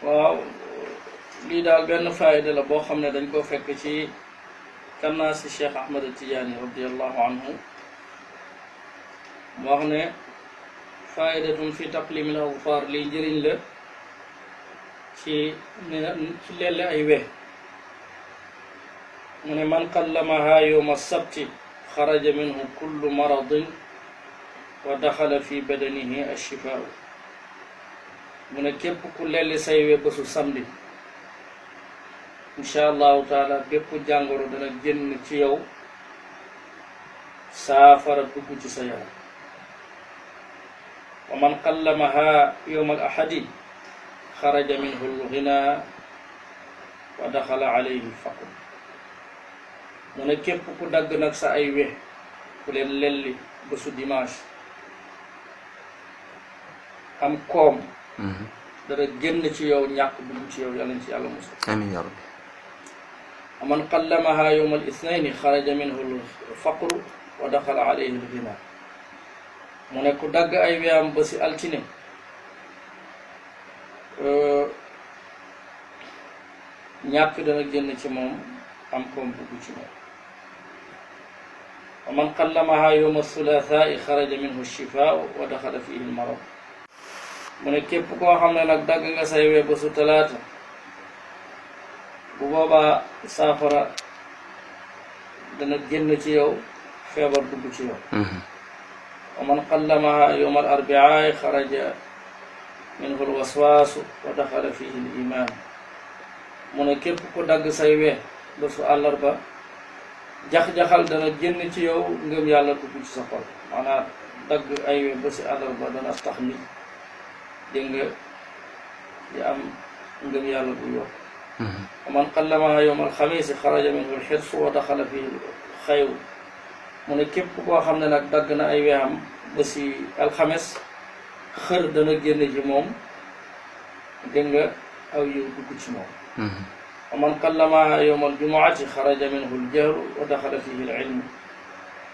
waaw lii daal benn faayda la boo xam ne dañ koo fekk ci kannaasi Cheikh Ahmad Tijaani radiallahu anhu mu wax ne faayidatun fi taqlimil azfar lii njëriñ la ci lelle ay we mu ne man qallamaha yowma sabti xaraja minhu kullu maradin wa daxala fi badanihi alchifaau mu ne képp ku lelli say we bésu samedi incha allahu taala bépp jàngoro dana génn ci yow saafara dugg ci sa yaram wa man qallamaha yowma al ahadi xaraja minhu lghina wa daxala alayhi faqr mu ne képp ku dagg nag sa ay we ku leen lelli bésu dimanche am koom dara génn ci yow ñàkk dugg ci yow yàlla ci yàlla musal amiin yaa rabbi man qallamaha yowma al ithnayni xaraja minhu lfaqru wa daxala alayhi lghina mu ne ku dagg ay weyam ba si altine ñàkk dana génn ci moom am koom dugg ci moom wa man qallamaha yowma thulathaai xaraja minhu shifaa wa daxala fihi lmarad mu ne képp koo xam ne nag dagg nga say we ba su talaata bu boobaa saafara dana génn ci yow feebar dugg ci yow wa man qallamaha yowma al arbiaa xaraja minhu lwaswaasu wa daxala fihi l iman mu ne képp ku dagg say we ba su àllarba jax-jaxal dana génn ci yow ngëm yàlla dugg ci sa xol maanaam dagg ay we ba si àllarba dana tax nit dégg nga di am ngëm yàlla bu yokk wa man qallamaha yowma alxamiisi xaraja minhu lxirsu wa daxala fihi xayru mu ne képp koo xam ne nag dagg na ay weexam ba si alxames xër dana génn ci moom dégg nga aw yiw dugg ci moom wa man qallamaha yowma aljumuati xaraja minhu ljahlu wa daxala fihi lilmu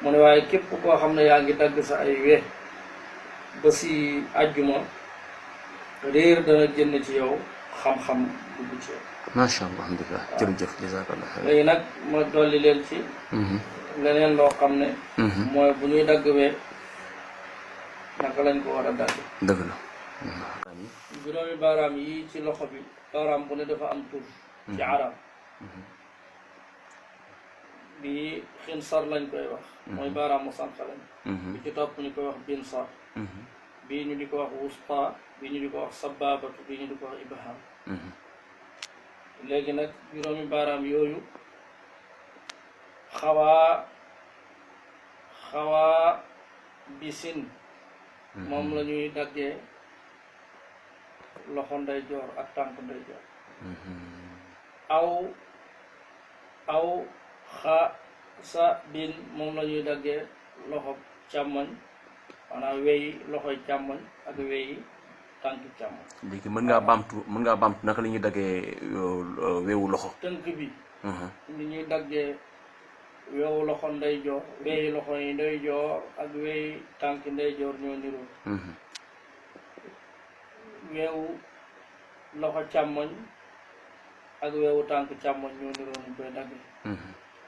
mu ne waaye képp koo xam ne yaa ngi dagg sa ay we ba si àjjuma réer dana génn ci yow xam-xam dugg ci yow macha allah alhamdulilah jërëjëf jazakallah xayr léegi nag ma dolli leen ci leneen loo xam ne mooy bu ñuy dagg we naka lañ ko war a dagg dëgg la juróomi baaraam yi ci loxo bi baaraam bu ne dafa am tur ci arab bi xinsar lañ koy wax mooy baaraamu sànqalañ bi ci topp ñu koy wax binsar bii ñu di ko wax wusta bii ñu di ko wax sababatu bii ñu di ko wax ibham léegi nag juróomi baaraam yooyu xawaa bisin moom la ñuy daggee loxo ndeyjoor ak tànk ndeyjoor aw sa bin moom la ñuy daggee loxo càmmoñ maanaam weyi loxoy càmmoñ ak weyi tànk càmmoñ léegi mën ngaa baamtu naka la ñuy daggee weewu loxo tënk bi ni ñuy daggee weewu loxo ndeyjoor weyi loxo yi ndeyjoor ak weyi tànk ndeyjoor ñoo niroo weewu loxo càmmoñ ak weewu tànk càmmoñ ñoo niroo ñu koy daggee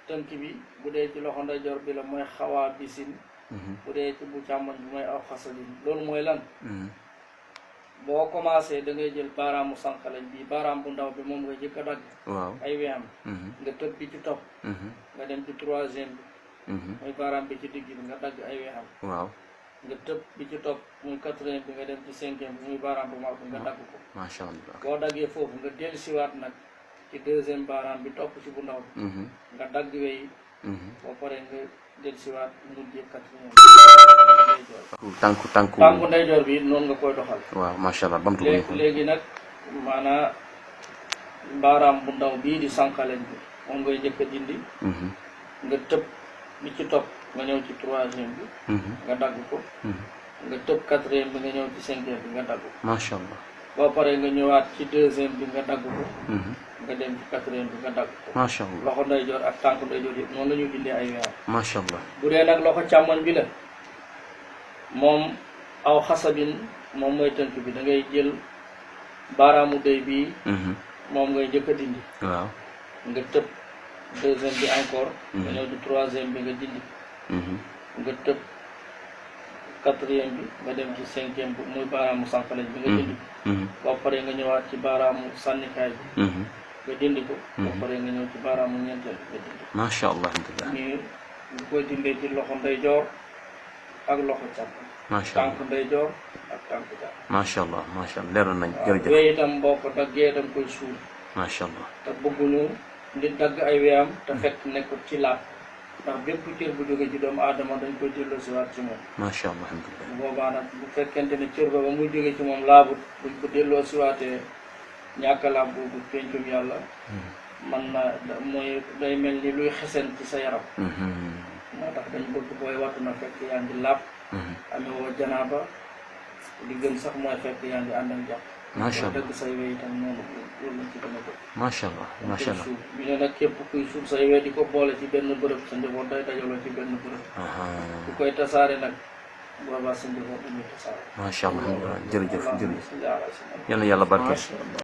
tënk bi bu dee ci loxo ndeyjoor bi la mooy xawaa bisin bu dee ci bu càmmoñ bi mooy aw xasalin loolu mooy lan boo commencé da ngay jël baaraamu sànqalañ bi baaraam bu ndaw bi moom nga jëkk a dagg waaw ay weyam nga tëb bi ci topp nga dem ci troisième bi mooy baaraam bi ci digg bi nga dagg ay weyam waaw nga tëb bi ci topp muy quatrième bi nga dem ci cinquième bi muy baaraam bu mag bi nga dagg ko macha allah boo daggee foofu nga dellu siwaat nag ci deuxième baaraam bi topp ci bu ndaw bi nga dagg wey boo paree nga dellu siwaat mujjee quatrième tànku ndeyjoor bi noonu nga koy doxal waaw macha allah bamtu léegi nag maanaam baaraam bu ndaw bii di sànqaleñ bi moom ngay njëkk a dindi nga tëb bi ci topp nga ñëw ci troisième bi nga dagg ko nga tëb quatrième bi nga ñëw ci cinquième bi nga dagg ko macha allah boo paree nga ñëwaat ci deuxième bi nga dagg ko nga dem ci quatrième bi nga dagg ko macha allah loxo ndeyjoor ak tànku ndeyjoor yëpp noonu la ñuy dindee ay weer macha allah bu dee nag loxo càmmoñ bi la moom aw xasabin moom mooy tënk bi da ngay jël baaraamu dëy bii moom ngay njëkk a dindi waaw nga tëb deuxième bi encore nga ñëw ci troisième bi nga dindi nga tëb quatrième bi nga dem ci cinquième bi muy baaraamu sànqaleñ bi nga dindi ba pare nga ñëwaat ci baaraamu sànnikaay bi nga dindi ko ba pare nga ñëw ci baaraamu ñeenteel bi nga dindi ko macha allah alhamdulilah nii nga koy dindee ci loxo ndeyjoor ak loxo càmmoñ macha tànk allah ndeyjoor ak tànk càmmoñ macha allah macha allah leer nañ waaw jërëjëf wéy itam boo ko daggee da nga koy suul macha allah te bëgguñu nit dagg ay weyam te fekk nekkul ci laab ndax bépp cër bu jóge ci doomu aadama dañ koy delloo si waat ci moom macha allah alhamdulilah bu boobaa nag bu fekkente ne cër ba ba muy jóge ci moom laabut buñ ko delloo si waatee ñàkk a laab boobu pencum yàlla man na mooy day mel ni luy xesen ci sa yaram moo tax dañ bëgg booy wattu na fekk yaa ngi laab amee woo janaaba li gën sax mooy fekk yaa ngi ànd ak jàpp macha allah dëgg say wey itam noonu loolu lañ ci gën a bëgg macha allah macha allah suuf bi ne nag képp kuy suuf say wey di ko boole ci benn bërëb sa njaboot day dajaloo ci benn bërëb ku koy tasaare nag boobaa sa njaboot dañuy tasaare macha allah alhamdulilah jërëjëf jërëjëf allahumma salli ala sayyidina yal na yàlla barkeel